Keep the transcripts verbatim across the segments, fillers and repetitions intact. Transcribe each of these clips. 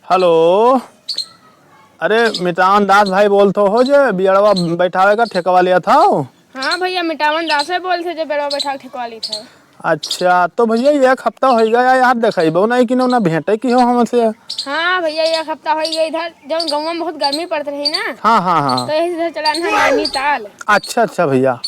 हेलो, अरे मिटावन दास भाई बोलत हो जे बियड़वा बैठावे का ठेकवा लिया था? हाँ भैया, मिटावन दास है बोलत है जे बियड़वा बैठावे का ठेकवा लिया था। अच्छा, तो भैया एक हफ्ता होइ गया यार, देखइबो नहीं कि ना भेंटे की हो हमसे। हाँ भैया, एक हफ्ता होइ गया इधर, जब गाँव में बहुत गर्मी पड़त रही ना। हाँ, हाँ, हाँ। तो यही इधर चला ना नैनीताल। अच्छा, अच्छा भैया,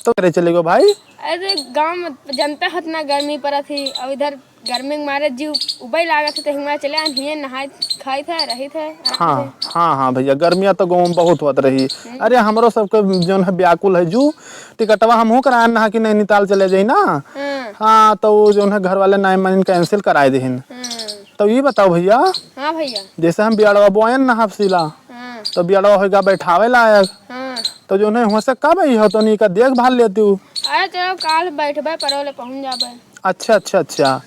तो करे चले गो भाई? अरे गाँव में जनता है इतना गर्मी पड़त ही, और इधर गर्मी के मारे जीव उबई लागत है, तो हिंगवा चले आन, हिये नहाई खाई थे, रही थे, आराम हाँ, से। हाँ, हाँ भैया, गर्मिया तो गाँव में बहुत होत रही। हम्म। अरे हमरो सबके जौन है व्याकुल है जू, टिकटवा हमहू कराए नहा कि नैनीताल चले जाई ना। हम्म। हाँ, तो वो जौन है घर वाले नाई मानिन cancel कराए देहिन। हम्म। तो ये बताओ भैया, हाँ भैया। जैसे हम बियड़वा बोएन ना हफसीला, हाँ। तो बियड़वा होइगा बैठावे लायक। हाँ। तो जौन है हुआ से कब आई हो तो नहीं का देखभाल लेती हूँ। अरे चलो काल बैठबे परोले पहुँच जाबे। अच्छा, अच्छा, अच्छा।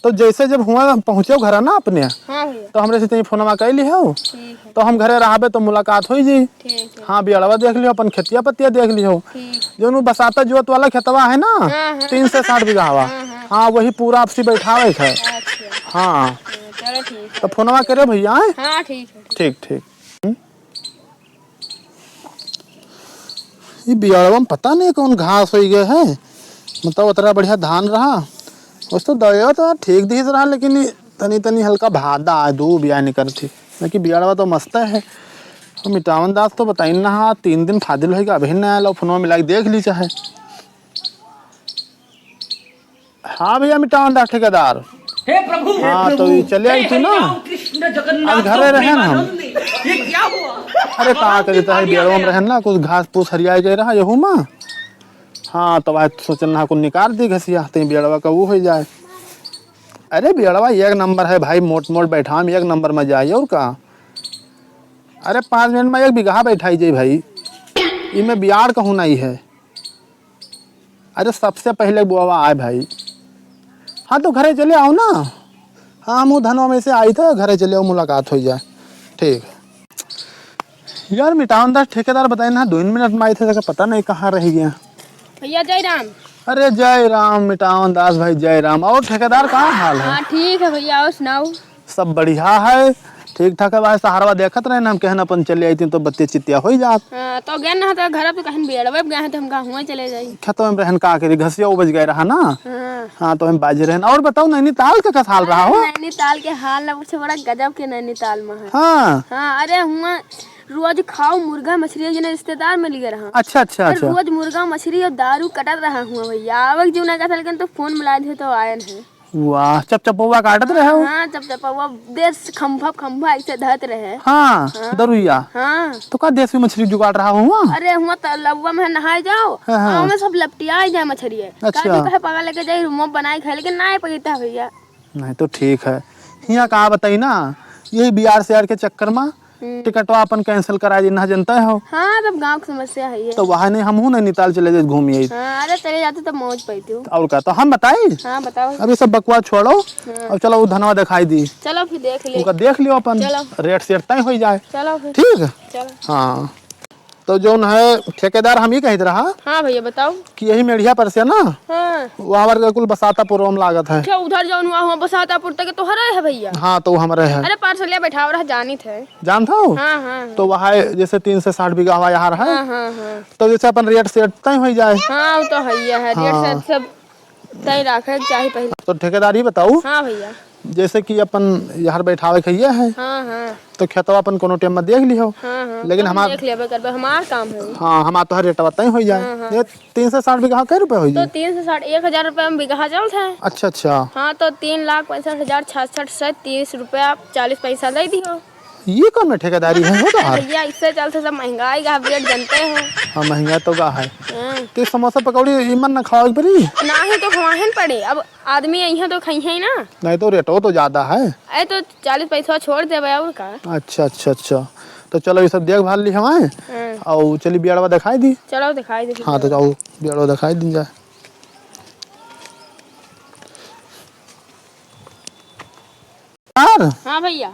तो जैसे जब हुआ पहुँचो घर ना अपने, हाँ भैया। तो हमरे से तनी फोनवा कइ लिहो। ठीक है। तो हम घरे रहबे तो मुलाकात होइ जी। ठीक है। हाँ, बियड़वा देख लिहो, अपन खेतिया पतिया देख लिहो। ठीक। जौन उ बसाता जोत वाला खेतवा है ना, हाँ, हाँ। तीन से साठ बीघा हवा। हाँ, हाँ। हाँ, वही पूरा आपसी बैठावे के है। अच्छा। हाँ। हाँ, चलो ठीक है। तो फोनवा करे भैया, हैं? हाँ, ठीक है, ठीक। ठीक, ठीक। हम्म। ई बियड़वा में पता नहीं कौन घास होइ गए है, मतलब उतना बढ़िया धान रहा, उस तो दया तो ठीक दिहित रहा, लेकिन ई तनी तनी हल्का भादा आए, दू बिया निकल थी, बाकी बियड़वा तो मस्त है। और मिटावन दास तो बताइन ना, हाँ, तीन दिन फादिल होइगा, अभी नहीं आयल, फोनवा मिला के देख ली चाहे। हाँ भैया, मिटावन दास ठेकेदार। हे प्रभु, हाँ, तो ये चले आई थी ना। आज घरे रहे ना हम। अरे कहाँ के जैसे है, बियड़वा में रहे ना, कुछ घास फूस हरियाए गए रहा यहू में। हाँ, तो आज सोचन ना कुछ निकाल दी घसिया, तो ये बियड़वा का वो होइ जाए। अरे बियड़वा एक नंबर है भाई, मोट मोट बैठाम एक नंबर में जाए, और का। अरे पाँच मिनट में एक बीघा बैठाई जाई भाई, इमे बियाड़ कहूँ नहीं है। अरे सबसे पहले बोवा आए भाई। हाँ तो घरे चले आओ ना। हाँ, हम धनवा में से आई थे, घरे चले आओ, मुलाकात होइ जाए। ठीक। यार मिटावन दास ठेकेदार बताइन ना, दो मिनट में आई थे, पता नहीं कहाँ रह गया। भैया जय राम। अरे जय राम मिटावन दास भाई, जय राम। और ठेकेदार का हाल है? हाँ ठीक है भैया, और सुनाओ? सब बढ़िया है, ठीक ठाक है भाई। सहारवा देखत रहे ना, हम कहन अपन चले आई थी तो बत्ती चित्तिया होइ जात। हाँ, तो गए ना तो घर पे कहन बियड़वे गए हैं तो हम कहा हुआ चले जाई। खेतवा में रहन का करी, घसिया उपज गए रहा ना। हाँ। हाँ, तो हम बाजे रहन। और बताओ नैनीताल का का हाल रहा हो? अरे नैनीताल के हाल ना पूछे, बड़ा गजब के नैनीताल में है। हाँ। हाँ, अरे हुआ रोज खाओ मुर्गा मछली, जने रिश्तेदार मिल गए रहा। अच्छा, अच्छा, अरे अच्छा। रोज मुर्गा मछली और दारू कटत रहा हुआ भैया, आवक जीव ना कहता, लेकिन तो फोन मिला दे तो आयन है। वाह, चपचपौवा काटत रहे हो? हाँ, चपचपौवा देश खंभा खंभा ऐसे धरत रहे। हाँ, हाँ। दरुइया। हाँ। तो का देसी मछली जुगाड़ रहा हुआ? अरे हुआ तलौवा में नहाए जाओ, हाँ, हाँ। आ, ओमे सब लपटिया जाए मछली। अच्छा। का जो कहे पका लेके जाई, रूम में बनाए खाए, लेकिन ना पकड़ता भैया। नहीं तो ठीक है। हियाँ का बताई ना, यही बियाड़ से यार के चक्कर में हम्म। टिकटवा अपन cancel करा दी ना, जनता हो। हाँ, तब गाँव की समस्या है ये। तो वहाँ नहीं, हमहू नैनीताल चले जाए घूमी आई। हाँ, अरे चले जाते तब मौज पाई तू। और का, तो हम बताई? हाँ, बताओ। अभी सब बकवास छोड़ो, हाँ। अब चलो वो धनवा दिखाई दी। चलो फिर देख ले। ओका देख लियो अपन, चलो। रेट सेट तय होइ जाए। चलो फिर। ठीक? चलो। हाँ। तो जौन है ठेकेदार हम ही कहित रहा हाँ भैया, बताओ। कि यही मेढ़िया पर से ना, हाँ। वो हमारे कुल बसातापुर में लागत है। अच्छा, उधर जौन हुआ, हुआ बसातापुर तक तोहरे है भैया? हाँ, तो वो हमरे है। अरे, पार्सलिया बैठाव रहा, जानित है। जानत हो? हाँ, हाँ, हाँ। तो वहाँ जैसे तीन से साठ बीघा हवा यहाँ है। हाँ, हाँ, हाँ। तो जैसे अपन रेट सेट तय होइ जाए। हाँ, वो तो है ही है, रेट हाँ। सेट सब तय रखे के चाही पहले। तो ठेकेदार ही बताओ। हाँ भैया। जैसे कि अपन यहाँ बैठावे के ये है, हाँ, हाँ। तो खेतवा अपन कोनो टाइम में देख लिहो। हाँ, हाँ, लेकिन हम हमार देख लेबे करबे, हमार काम है। हाँ, हमार तो हर रेटवा तय होइ जाए। हाँ, हाँ। ये तीन से साठ बीघा कै रुपया होइ तो जाए? तीन से साठ, एक हजार रुपया में बीघा चलत है। अच्छा, अच्छा। हाँ, तो तीन लाख पैंसठ हजार छियासठ से तीस रुपया चालीस पैसा दे दियो। ये कौन में ठेकेदारी है, हो तो हार। भैया, इससे चलते सब महंगाई का रेट जनते हो। हाँ, महंगा तो का है। हाँ। तो ये समोसा पकौड़ी इमन ना खवावे पड़ी? ना ही तो खवाहन पड़े। अब आदमी अइहें तो खइहें ही ना। नहीं तो रेटो तो ज्यादा है। अरे तो चालीस पैसा छोड़ देबे और का। अच्छा, अच्छा, अच्छा। तो चलो ये सब देखभाल ली हमारे। हाँ। और चली बियड़वा दिखाई दी। चलो दिखाई दे। हाँ, तो जाओ बियड़वा दिखाई दी जाए। यार। हाँ भैया।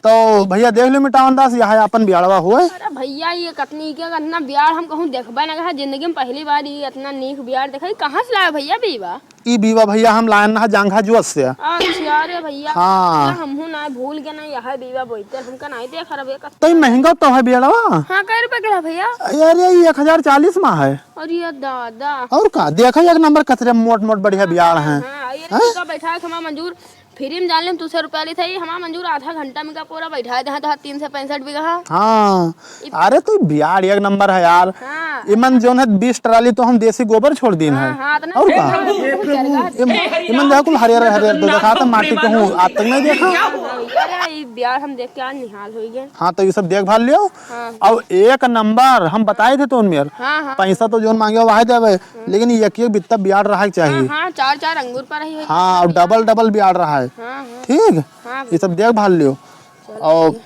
तो भैया देख लो मिटावन दास, यह है अपन बियाड़वा हुए। अरे भैया, ये कतनी के कतना बियाड़ हम कहूँ देखबे ना कहा, जिंदगी में पहली बार ये इतना नीक बियाड़ देखा। ये कहाँ से लाए भैया बीवा? ई बीवा भइया हम लायन ना जांघा जोत से। अच्छा, अरे भइया, हाँ। ना हमहू ना भूल गए ना, यह बीवा बोइते हमका नहीं देख रहे का। तो ई महंगा तो है बियाड़वा। हाँ, कै रुपया किलो भइया? अरे, ई एक हजार चालीस मा है। अरे दादा। और का, देखा एक नंबर कतरे मोट मोट बढ़िया बियाड़ हैं। हाँ, ये हैं? का बैठा है हमारा मंजूर। फ्री में जान ले, दो सौ रुपया ली था, ये हमारा मंजूर आधा घंटा में का पूरा बैठा है, जहाँ तहाँ तीन सौ पैंसठ बीघा। हाँ। इत- अरे तो बियाड़ एक नंबर है यार। हाँ। इमन जौन है बीस ट्राली तो हम देसी गोबर छोड़ दीन हाँ, है। हाँ, इतना और का? इम-, इमन देखा कुल हरियर हरियर तो देखा था, माटी कहूँ आज तक नहीं देखा। हाँ, हाँ, यार, ये बियाड़ हम देख के आज निहाल हो गए। हाँ, तो ये सब देखभाल लियो। हाँ। और एक नंबर हम बताए थे तो उनमें हाँ, हाँ। पैसा तो जौन मांगे वही देवे, लेकिन ये एक एक बित्ता बियाड़ रहा के चाहिए। हाँ, हाँ, चार चार अंगूर पर ही होई। हाँ, और डबल डबल बियाड़ रहा है। हाँ, हाँ। ठीक? हाँ, ये सब देखभाल लियो। चलो, और ठीक।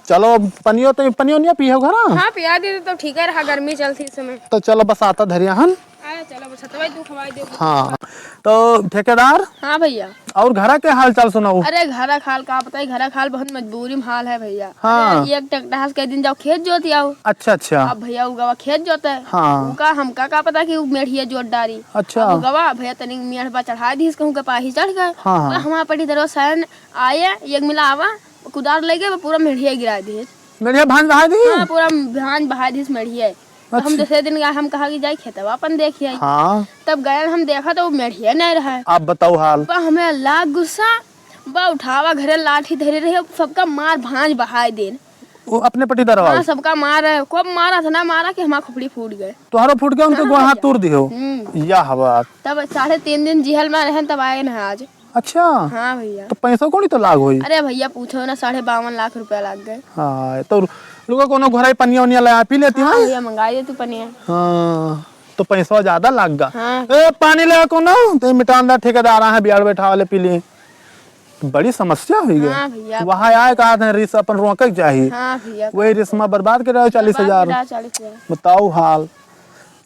चलो, अब पनियो तो, पनियो नहीं पिए हो घर? हाँ, पिया दे तो ठीक है रहा, गर्मी चलती इस समय। तो चलो, बस आता धरिया हन। अरे चलो, बस हटवाई दो, खवाई दो। हाँ, तो ठेकेदार? हाँ भइया। और घरा के हाल चाल सुनाओ। अरे घरा के हाल का बताई, घरा के हाल बहुत मजबूरी में हाल है भइया। हाँ। अरे एक ट्रैक्टर से कई दिन जाओ खेत जोत आओ। अच्छा, अच्छा। अब भइया उ गवा खेत जोते। हाँ। उनका हमका का पता कि उ मेढ़िया जोत डारी। अच्छा। अब उ गवा भइया तनिक मेढ़ पर चढ़ा दीस, कहूँ के पाही चढ़ गए। हाँ, हाँ। तो हमारा पट्टीदारवा सैन आए, एक मिला आवा, कुदार लेके वो पूरा मेढ़िया गिरा दिए। मेढ़िया भांज बहाय दी? हाँ, पूरा भांज बहाय दीस मेढ़िया। तो हम अच्छा। दूसरे दिन गए, हम कहा कि जाई खेतवा अपन देखिए। हाँ। तब गए हम देखा तो वो मेढ़िया नहीं रहा। आप बताओ हाल। बा हमें लाग गुस्सा, बा उठावा घरे लाठी धरे रहे, सबका मार भांज बहाय देन। वो अपने पट्टीदार हाँ, वाला? सबका मार है, खूब मारा था ना, मारा कि हमारा खोपड़ी फूट गए। तोहरा फूट गया, उनके हाँ, गोड़ हाथ भइया। तोड़ दियो? हम्म। या हवा। तब साढ़े तीन दिन जेहल में रहन, तब आए ना आज। अच्छा। हाँ भइया। तो पैसा कौड़ी तो लाग होई? अरे भइया पूछो ना, साढ़े बावन लाख रुपया लाग गए। हाँ, तो रुको, कोनो घोराई पनिया उनिया लगा पी लेती हाँ हूँ। भइया, मंगाई दे तू पनिया। हाँ, तो पैसा ज्यादा लाग गा। हाँ। ए, पानी ले कोनो, तो मिटान दा ठेकेदार आहे, बियाड़ बैठा वाले पी ली। बड़ी समस्या हुई है। हाँ भइया। वहाँ आए कहा था रिस अपन रोके के चाही। हाँ भइया। वही रिस में बर्बाद कर रहे हो चालीस हजार। बर्बाद कर रहे हो चालीस हजार। बताओ हाल।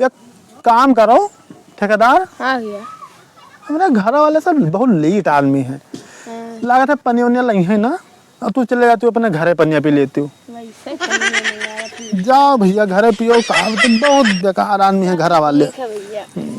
एक काम करो ठेकेदार। हाँ भइया। हमारे घर वाले सब बहुत लीट आदमी हैं। हाँ। लागत है पनिया उनिया लई है ना, और तू चले जाती हो अपने घरे पनिया पी लेती हो। वैसे पनिया नहीं आ रहा था। जाओ भइया घरे पियो, कहा तो बहुत बेकार आदमी है घर वाले। ठीक है भइया।